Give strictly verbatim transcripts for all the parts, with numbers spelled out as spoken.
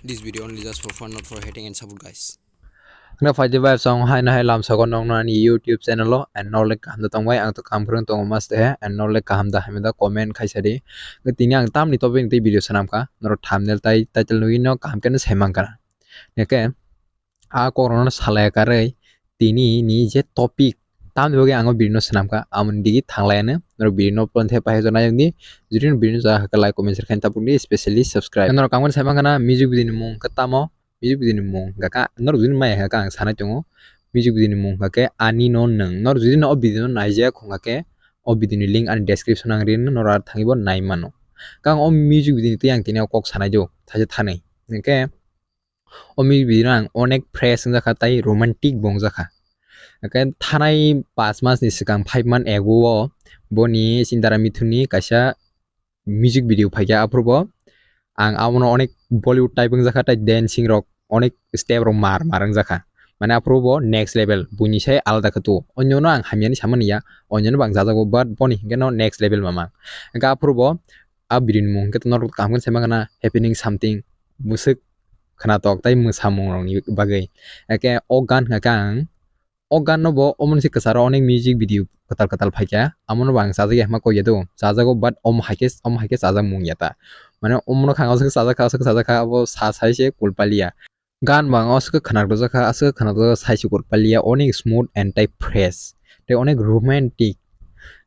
This video only just for fun, not for hating and support, guys. Hwnkhe phaidi bai chwng haino hai lamsao nokno ani YouTube channel o and norle kaham da tongbai, ang to kaham kwrwng tongo maste he and norle kaham da hamya da comment khaisa di. Hwnkhe tini ang tamni topic ni tei video swnam kha, norok thumbnail tai title nugwi no kaham khe no sai mankha. Hwnkhe a kokrokno salai karwi tini ni je topic tamni bagwi ang o video no swnam kha, amoni digi thanglaiano norok video no phone the pai jona yong di, jodi no video no ja kha like comment share khain tabuk di specially subscribe. Norok kaham khe sai mankha na music video ni mung khe tamo. Music video ni mung hwnkha khe norok jodi maya hwnkha khe ang sanai tongo. Music video ni mung hwnkha khe Ani no Nwng. Norok jodi no o video no naijak hwnkha khe o video ni link ani description ang rin norok ar thangwi bo nai mano. Khe ang o music video ni twi ang tini o kok sanai do thaisa thanwi. Hwnkhe o music video no ang onek fresh wngjakha tei romantic bo wngjakha. Hwnkhe thanai pas mas ni swkang five month ago o boni Sindara Mithun ni kaisa music video phaikha, aphuru bo ang abono onek Bollywood type wngjakha tei dancing rok onek step rok mar mar wngjakha. Mane aphuru bo next level, buini sai alada khe tu. Onyono ang hamyani samani ya, onyono bo ang jajago, but boni hinkhe no next level mamang. Hwnkhe aphuru bo a video ni mung hwnkhe norok kaham khe sai mankha na happening something, bwswk khwnatok tei mwsamung rokni bagwi. Hwnkhe o gan hwnkha khe ang o gan no bo omo ni se kwcharo onek music video kwtal kwtal phaikha, amo no bo ang chajak ya hwnma kok ya do, chajago, but omo hai khe, omo hai khe chajak mung ya ta, mane omo no kha ang aswk chajak kha, aswk chajak kha, abo sa sai se kul paliya. Gan bo ang aswk khwnak rwjak kha, aswk khwnak rwjak sai se kul paliya, onek smooth and tei fresh tei onek romantic.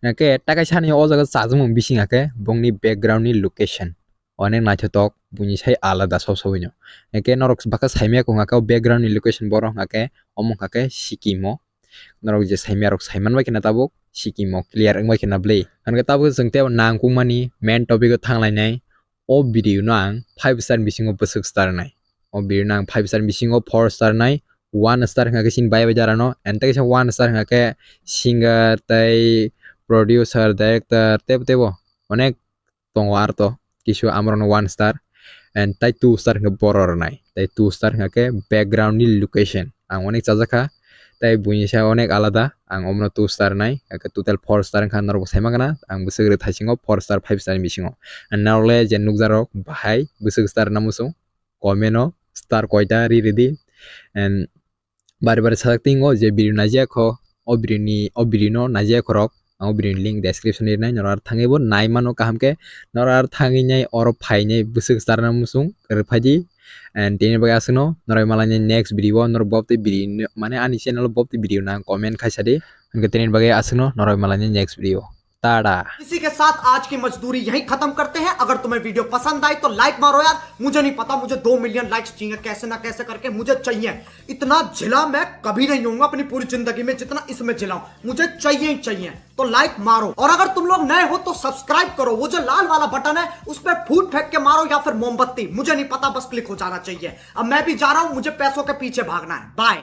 Hwnkhe ta kaisa ni o jaga chajak mung bising hwnkha khe bongni background ni location. Onek naithotok, buini sai alada sob soboino. Hwnkhe norok bwkha saimaya khe hwnkha khe o background ni location borok hwnkha khe omo hwnkha khe Sikkim o. Norok je saimaya rok saiman bai kheno tabuk Sikkim o clear wngbai kheno bwlwi. Hwnkhe tabuk chwng tei nangkukmani main topic o thanglainai. O video no ang five star bisingo bwswk star nai. O video no ang five star bisingo four star nai. One star hwnkha khe chini bai bai jara no. And tei kaisa one star hwnkha khe singer tei producer, director tebo tebo onek tongo, aro to kisu amrokno one star and tei two star hwnkhe borok rwnai, tei two star hwnkhe background ni location ang onek chajakha, tei buini sa onek alada, ang omono two star nai, hwnkhe total four star wngkha, norokbo sai mankha na ang bwswk rwthaisingo four star five star ni bisingo. And norokle je nukjarok bahai bwswk star rwna muchung comment o star koita ri rwdi. And bari bari sajak tingo je video naijak kho, o video ni, o video no naijak khorok ang o video ni link description ni rinai, norok ar thangwi bo nai mano kaham khe, norok ar thangwi nai oro phainai bwswk charna muchung rwphaidi. And tini bagwi aswkno norok malai nai next video o, norok bob tei video no, mane ani channel o bob tei video nang comment khaisa di. Hwnkhe tini bagwi aswkno norok malai nai next video. Tada. इसी के साथ आज की मजदूरी यहीं खत्म करते हैं। अगर तुम्हें वीडियो पसंद आई तो लाइक मारो यार, मुझे नहीं पता, मुझे दो मिलियन लाइक्स चाहिए, कैसे ना कैसे करके मुझे चाहिए। इतना झिला मैं कभी नहीं होऊंगा अपनी पूरी जिंदगी में जितना इसमें झिला हूं, मुझे चाहिए ही चाहिए। तो लाइक मारो, और अगर तुम लोग नए हो तो सब्सक्राइब करो, वो जो लाल वाला बटन है उस पर फूट फेंक के मारो या फिर मोमबत्ती, मुझे नहीं पता, बस क्लिक हो जाना चाहिए। अब मैं भी जा रहा हूं, मुझे पैसों के पीछे भागना है। बाय।